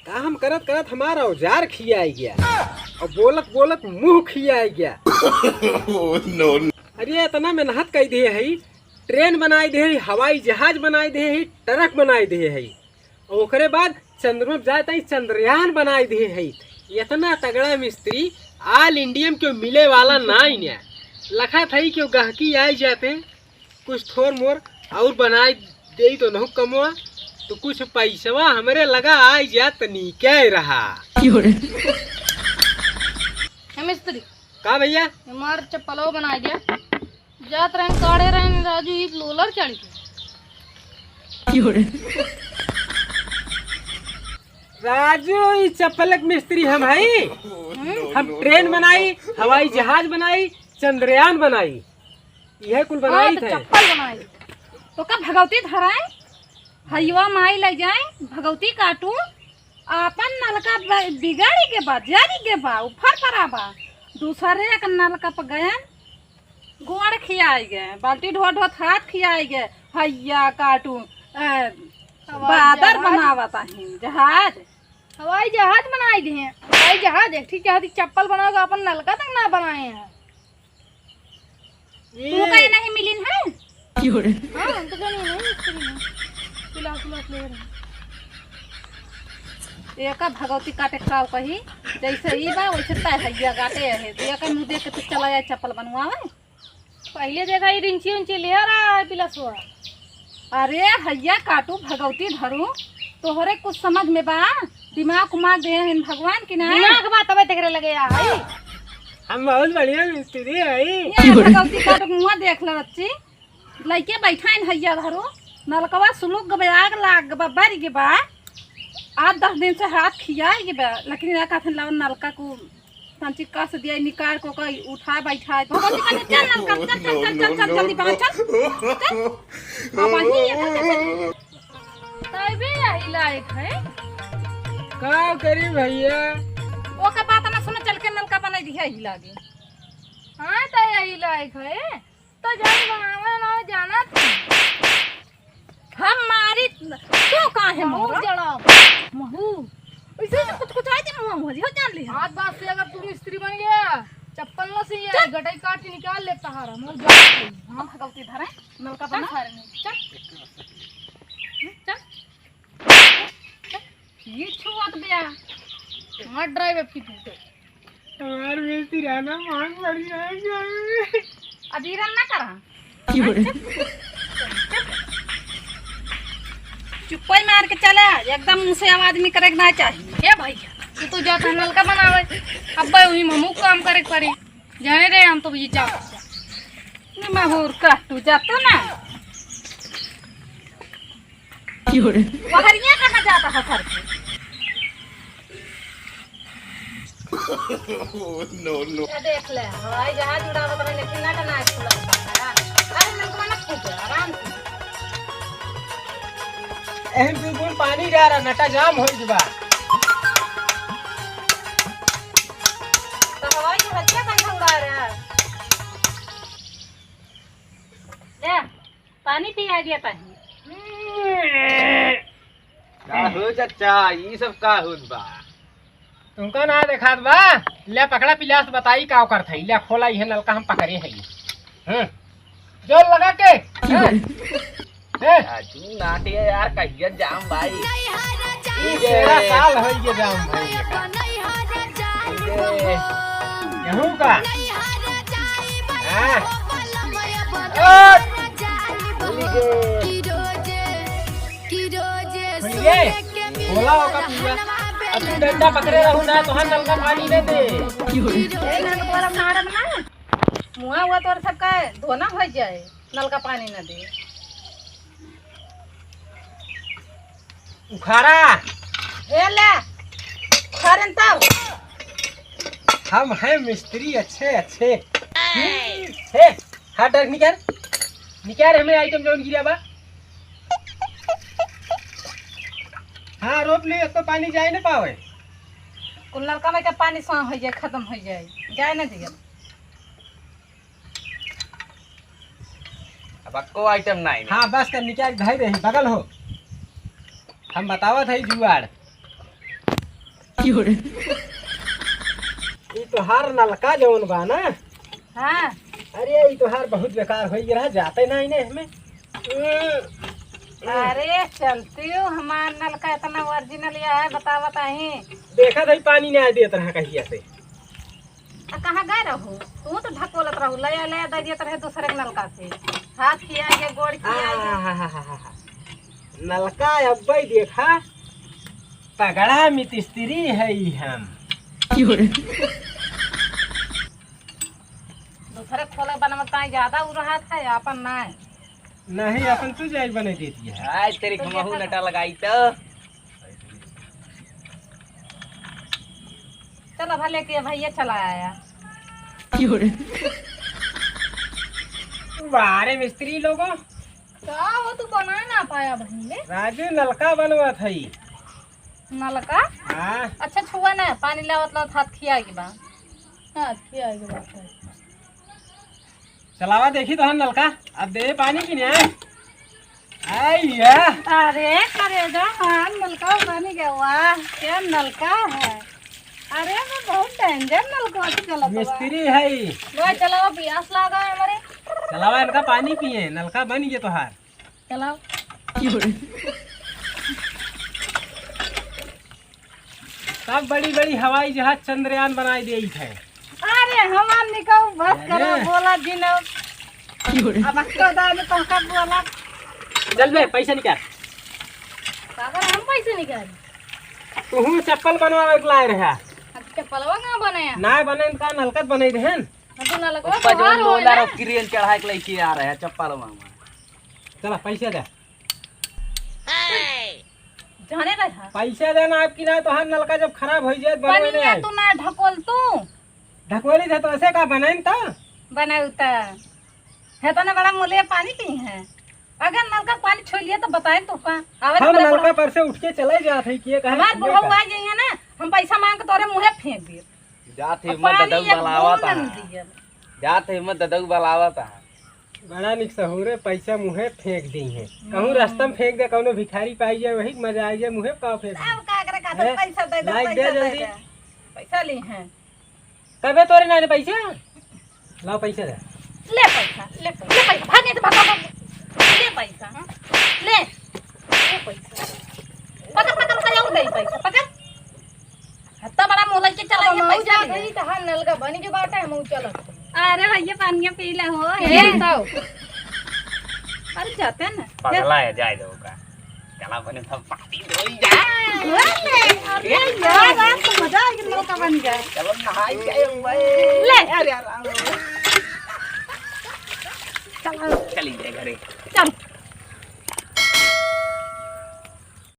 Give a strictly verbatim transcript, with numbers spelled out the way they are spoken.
काम करत करत हमार औजार खियाई गया और बोलत बोलत मुंह खियाई गया। Oh, no, no। अरे, इतना मेहनत कई दिए है, ट्रेन बनाई दिए है, हवाई जहाज बनाई दिए है, ट्रक बनाई दिए है, और ओकरे बाद चंद्रमा पे जाए ताई चंद्रयान बनाई दिए है। इतना तगड़ा मिस्त्री all India में क्यों मिले वाला ना ही ना। लखा था कि गहकी आई जाते, कुछ थोर मोर और बनाई दे तो नहु कमवा, तो कुछ पैसवा हमरे लगा आई जात नीके रहा। हे मिस्त्री, का भैया? हमार चप्पलवा बनाई दिया। जात रहन, काढ़े रहन राजू, ई लोलर चढ़ के। राजू, ई चप्पल के मिस्त्री हम हई। हम्म? हम ट्रेन बनाई, हवाई जहाज बनाई, चंद्रयान बनाई, इहे कुल हाँ, बनाई तो थे। चप्पल बनाई। तो का भगवती धराए, हइवा माई ले जाए, भगवती काटू, आपन नलका ब-, बिगाड़ी के बा, जरी के बा, उफर परा बा। दूसरे एक नलका पर गयन, गोड़ खियाई गए, बाल्टी ढोत ढोत हाथ खियाई गए, हइया काटू, ए, हवाई बादर जहाज। बनावत आही, जहाज। हवाई जहाज बनाई दिए, हवाई जहाज, एक ठीक जहाज की चप्पल बनाओगे, अपन नलका तक ना बनाए हैं। ये तू कहे नहीं मिलिन है? हाँ, हम तो जानी नहीं, मिस्त्री नहीं। पिलास, पिलास ले रहे हैं। एका भगवती काटे खाओ कही, जैसे ई बा, वैसे तय हइया काटे है। तो एका मुँह देख के तू चला जाए चप्पल बनवावे। पहिले देखा, ई रिंची उंची ले रहा है पिलसवा। अरे हइया काटू, भगवती धरू, तोहरे कुछ समझ में बा? दिमाग उमाग दे हैं भगवान की ना? दिमाग बा तबे तेकरे लगे आ हई। हम बहुत बढ़िया मिस्त्री हई। ये भगवती काटू मुँह देख ले बच्ची, लइके बैठा है हइया धरू, नलकवा सुलुक गबे, आग लाग गबा, बरि गबा, आठ दस दिन से हाथ खियाई गबा, लेकिन या कहते लाओ नलका को तंची कस दिया, निकाल को कही, उठा बैठा है। तो कथी कहते, "चल नलका, चल, चल, चल, चल, चल, जल्दी बना, चल, चल।" अब वही ये कहते, "चल।" तबे यही लायक है। का करी भैया? ओकर बात ना सुनो, चल के नलका बनाई दिया ही लागे। हाँ, तो यही लायक है। तो जान बनावे ना जाना तू। हम मारी, तू काहे महू मारा? जड़ा, महू। ऐसे तो कुछ कुछ आए थे मुँह मुँह हो जान ली। आज बात से अगर तू मिस्त्री बन गया, चप्पल ना सही है, चल। गटाई काट के निकाल ले तहारा, महू जड़ा। हम भगवती धरे, नलका बना। चल। चल। ये छुआत बया। हमार ड्राइवर की टूटे। हमार बेइज्जती रहना बहुत बढ़िया है। अजीरन ना करा। चुप्पई मार के चला, एकदम मुँह से आवाज निकरे के ना चाहिए। हे भैया, तू तो जाता नलका बनावे, अब वही हमहू काम करे के पड़ी। जाने रे, हम तो ये जा। महूर काटू जातो ना। क्यों रे? बहरिया कहाँ जाता है घर के? Oh, no, no। ये देख ले, हवाई जहाज उड़ावत रहे, लेकिन नट ना खुलल बा। अरे, नलकवा ना फूटे, आराम से। एहन बिल्कुल पानी जा रहा, नटा जाम हो गया। तो हवाई जहाज क्या गंदा उड़ा रहा है? ले। पानी पिया गया पानी। का हो चाचा, ई सब का होत बा? तुमका ना देखात बा? ले पकड़ा पिलास, बताई का करत है। ले खोला, इहे नलका हम पकड़े है। हाँ। जोर लगा के। हाँ। ए। आ, तू नाटे यार, कहिया जाम भाई। ई तेरह साल हो गए जाम भाई। ए। केहू का? हाँ। ओए! भूल गए? बोला होगा पूरा। अब तू डंडा पकड़े रहू ना, तो हम नलका पानी दे दे। ए, ना तो तोरा मारब ना। मुआ हुआ तोर सबका धोना हो जाए, नलका पानी ना दे। उखाड़ा। ए ले, उखाड़न तब। हम हैं मिस्त्री अच्छे, अच्छे। हम्म, हे, हाथ डाल निकाल। निकाल हमें आइटम जौन गिरा बा। हाँ, रोप ले, एक तो पानी जाए ना पावे। कुल नलका में के पानी साफ हो जाए, खत्म हो जाए, जाए ना दिया। अब अक्को आइटम नहीं। हाँ, बस कर निकाल, धई रही, बगल हो। हम बतावत हई जुआड़। क्यों रे? ई तोहार नलका जौन बा ना? हाँ। अरे, ई तोहार बहुत बेकार होइ गया, जाते ना इने हमें। अरे, चलती हूँ, हमार नलका इतना original या है, बतावत हई। देखा था, ई पानी नहीं देत रहा कहिया से। आ, कहाँ गए रहू? तू तो ढकोलत रहू, ले, ले दे दिया तरह दूसरे के नलका से। हाथ खिया के, गोड़ खिया के। आहाहाहा। नलका अब्बे देखा, तगड़ा मिस्त्री है ई हम। दूसरे खोले बनवत ताई ज्यादा उ रहत है, अपन ना। नहीं, अपन तू जाई बने देती है। आज तेरी तो खमहू देखा नटा लगाई तो। चलो भले के भैया चला आया। क्यों रे? वाह रे मिस्त्री लोगो। का हो, तू बना ना पाया बहिन रे? राजू नलका बनवत हई। नलका? हाँ। अच्छा छुआ ना, पानी लावत लावत हाथ खिया के बा। हाथ खिया के बात है। चलावा देखी तो हम नलका, अब दे पानी की नहीं। आई या। अरे करेजा, हाँ नलका बन गया, वाह क्या नलका है। अरे वो बहुत danger नलका चलत बा। मिस्त्री है ई। लो चलावा, पियास लागा है हमारे। चलावा इनका पानी पिए, नलका बन गया तोहार। चलाओ। सब बड़ी बड़ी हवाई जहाज चंद्रयान बनाई देइत है। अरे हमार निकाऊ बस करो, अरे। बोला जिन अब। अब अक्का दाने तो का बोला। चल बे, पैसा निकाल। सागर हम पैसे निकाल। तू चप्पल बनवावे के लाए रहा। अब चप्पलवा कहाँ बने हैं? ना बने का नलकत बने रहन। अब तू नलकवा ऊपर जो तोहार होए लोला ना। रखी रेल चढ़ा के लेके आ रहे हैं चप्पल मामा। चला पैसा दे। जाने रहा। पैसा देना आपकी ना, तोहार नलका जब खराब हो जाए, बनवे पनिया नहीं आए। तू ना ढकोल तू। ढकोली थे तो ऐसे का बनाइन त? बनाऊ त। है तो ना बड़ा मोले पानी पी है। अगर नलका पानी छोड़ लिया तो बताए तो का? आवे हम तो बड़ा नलका बुढ़ऊ। पर से उठ के चले जात है कि ये कहे हमार सुनिए बुढ़ऊ का? आ जाइए ना, हम पैसा मांग के तोरे मुँहे फेंक दिए। जात है अब हिम्मत पानी ददऊ एक बलावत बूंद है। न दियल। जात है हिम्मत ददऊ बलावत है। बड़ा निक सहूरे पैसा मुँहे फेंक दी है। कहूँ हम्म। रास्ता में फेंक दे, कौनो भिखारी पाई जाए, वही के मजा आई जाए, मुँहे पाँव फेंक दी। अब का करे, का तो हैं? पैसा दे दे, लाइक दे पैसा दे जल्दी। दे। पैसा ली हैं। कबे तोरे ना रे पैसा? लाओ पैसा दे। ले पैसा, ले पैसा, ले पैसा, भाग नहीं तो भाग, भाग, भाग। ले पैसा, हाँ? ले, ले पैसा। पकड़, पकड़, पकड़, और दे पैसा, पकड़। हत्ता बड़ा मोला के चला अब ये मऊ पैसा जात ले। हई, तहार नलका बनी के बाटे, हम चलत। अरे भैया, पानिया पी ले हो। ए, बताओ। अरे जाते हैं ना। पगला है, जाए दो का। चला बने सब पानी धोई जा। अरे यार, आज तो मजा आ गया, नलका बन गया। चलो नहाई जाए भाई। ले। अरे यार, चलो। चली जाए घरे। चल।